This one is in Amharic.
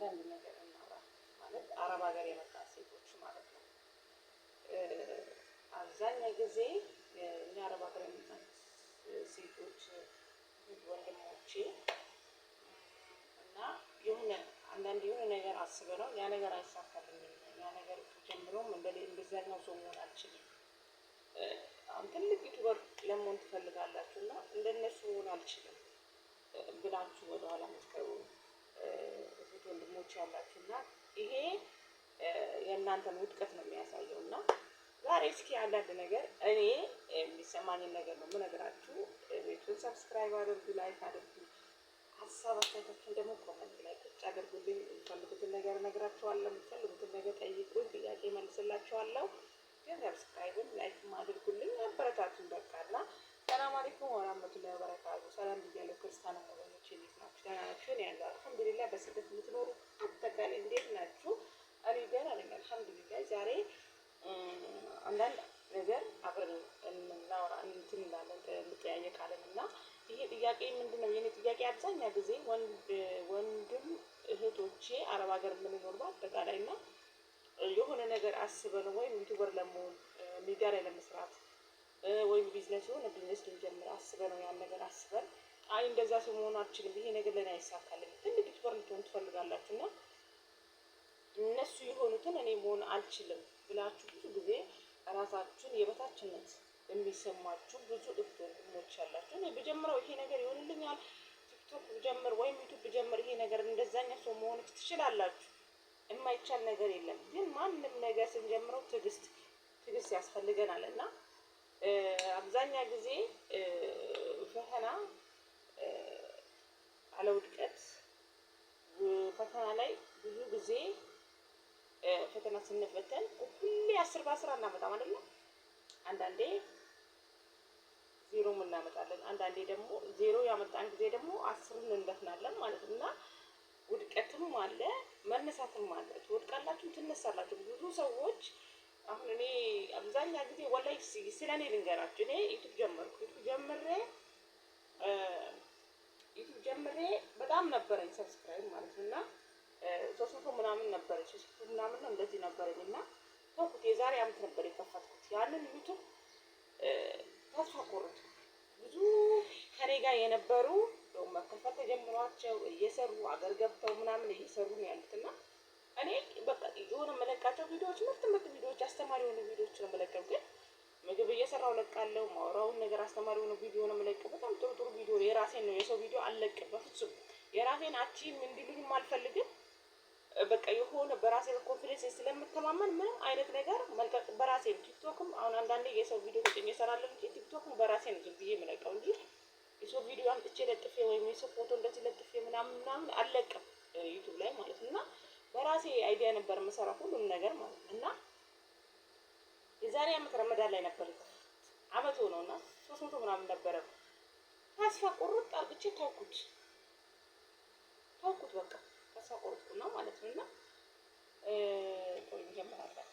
አንዳንድ ነገር እናውራ። ማለት አረብ ሀገር የመጣ ሴቶች ማለት ነው። አብዛኛው ጊዜ እኛ አረብ ሀገር የመጣን ሴቶች ወንድሞቼ እና የሆነ አንዳንድ የሆነ ነገር አስበ ነው ያ ነገር አይሳካልኝም፣ ያ ነገር ጀምሮም እንደዛኛው ሰው መሆን አልችልም። አሁን ትልቅ YouTuber ለመሆን ትፈልጋላችሁ እና እንደነሱ መሆን አልችልም ብላችሁ ወደኋላ የምትቀሩ እህት ወንድሞች ያላችሁ እና ይሄ የእናንተን ውድቀት ነው የሚያሳየው። እና ዛሬ እስኪ አንዳንድ ነገር እኔ የሚሰማኝን ነገር ነው የምነግራችሁ። ቤቱን subscribe አድርጉ፣ like አድርጉ፣ ሀሳብ አስተያየታችሁን ደግሞ comment ላይ ቁጭ አድርጉልኝ። የምትፈልጉትን ነገር እነግራችኋለሁ። የምትፈልጉትን ነገር ጠይቁኝ፣ ጥያቄ መልስላችኋለሁ። ግን subscribe ም like ም አድርጉልኝ፣ አበረታቱን። በቃ እና ሰላም አለይኩም ወራህመቱላሂ ወበረካቱ። ሰላም ብያለሁ ክርስቲያን ወገኖቼ፣ እንዴት ናችሁ? ደህና ናችሁ? እኔ ያለው አልሐምዱሊላህ። በስደት የምትኖሩ አጠቃላይ እንዴት ናችሁ? እኔ ደህና ነኝ አልሐምዱሊላህ። ዛሬ አንዳንድ ነገር አብረን እናወራ እንትን እንላለን፣ እንጠያየቃለን። እና ይሄ ጥያቄ ምንድን ነው? የኔ ጥያቄ አብዛኛ ጊዜ ወንድም እህቶቼ አረብ ሀገር የምንኖር በአጠቃላይ እና የሆነ ነገር አስበን ወይም YouTuber ለመሆን፣ ሚዲያ ላይ ለመስራት ወይም ቢዝነስ የሆነ ቢዝነስ ልንጀምር አስበን ነው፣ ያን ነገር አስበን አይ እንደዛ ሰው መሆን አልችልም፣ ይሄ ነገር ለኔ አይሳካልም፣ ትልቅ YouTuber ልትሆኑ ትፈልጋላችሁ እና እነሱ የሆኑትን እኔ መሆን አልችልም ብላችሁ ብዙ ጊዜ ራሳችሁን የበታችነት የሚሰማችሁ ብዙ እህት ወንድሞች ያላችሁ፣ እኔ ብጀምረው ይሄ ነገር ይሆንልኛል፣ ቲክቶክ ብጀምር ወይም ዩቱብ ብጀምር ይሄ ነገር እንደዛኛ ሰው መሆን ትችላላችሁ። የማይቻል ነገር የለም። ግን ማንም ነገር ስንጀምረው ትዕግስት ያስፈልገናል። እና አብዛኛ ጊዜ ፈተና አለውድቀት ፈተና ላይ ብዙ ጊዜ ፈተና ስንፈተን ሁሌ 10 በ10 አናመጣም አይደለ? አንዳንዴ ዜሮም እናመጣለን። አንዳንዴ ደግሞ ዜሮ ያመጣን ጊዜ ደግሞ 10ን እንደፍናለን ማለት ነው። እና ውድቀትም አለ፣ መነሳትም አለ። ትወድቃላችሁ፣ ትነሳላችሁ። ብዙ ሰዎች አሁን እኔ አብዛኛ ጊዜ ወላሂ ስለ እኔ ልንገራችሁ። እኔ ዩቱብ ጀመርኩ። ዩቱብ ጀምሬ በጣም ነበረኝ subscribe ማለት ነው እና 300 ምናምን ነበረኝ፣ 300 ምናምን ነው እንደዚህ ነበረኝ እና ተውኩት። የዛሬ አመት ነበር የከፈትኩት ያንን ዩቱብ። ተስፋ ቆረጥኩ። ብዙ ከኔ ጋር የነበሩ መከፈት ተጀምሯቸው እየሰሩ አገር ገብተው ምናምን እየሰሩ ነው ያሉት። እና እኔ በቃ የሆነ መለቃቸው ቪዲዮዎች ምርጥ ምርጥ ቪዲዮዎች፣ አስተማሪ የሆኑ ቪዲዮዎች ነው መለቀው። ግን ምግብ እየሰራው ለቃለሁ። ማውራውን ነገር አስተማሪ የሆነ ቪዲዮ ነው መለቀው። በጣም ጥሩ ጥሩ ቪዲዮ የራሴን ነው፣ የሰው ቪዲዮ አልለቅም በፍጹም። የራሴን አቺም እንዲሉኝም አልፈልግም። በቃ የሆነ በራሴ በ confidence ስለምተማመን ምንም አይነት ነገር መልቀቅ በራሴ ነው። ቲክቶክም አሁን አንዳንዴ የሰው ቪዲዮ ተጭኜ እሰራለሁ እንጂ ቲክቶክም በራሴ ነው ዝም ብዬ የምለቀው እንጂ የሰው ቪዲዮ አምጥቼ ለጥፌ ወይም የሰው ፎቶ እንደዚህ ለጥፌ ምናምን ምናምን አልለቅም ዩቱብ ላይ ማለት ነው። እና በራሴ idea ነበር የምሰራው ሁሉም ነገር ማለት ነው። እና የዛሬ አመት ረመዳን ላይ ነበር፣ አመት ሆነው እና 300 ምናምን ነበረ። ተስፋ ቁርጥ አርግቼ ተውኩት ተውኩት፣ በቃ ተስፋ ቆርጥኩና ማለት ነው። እና ቆይ እንጀምራለን።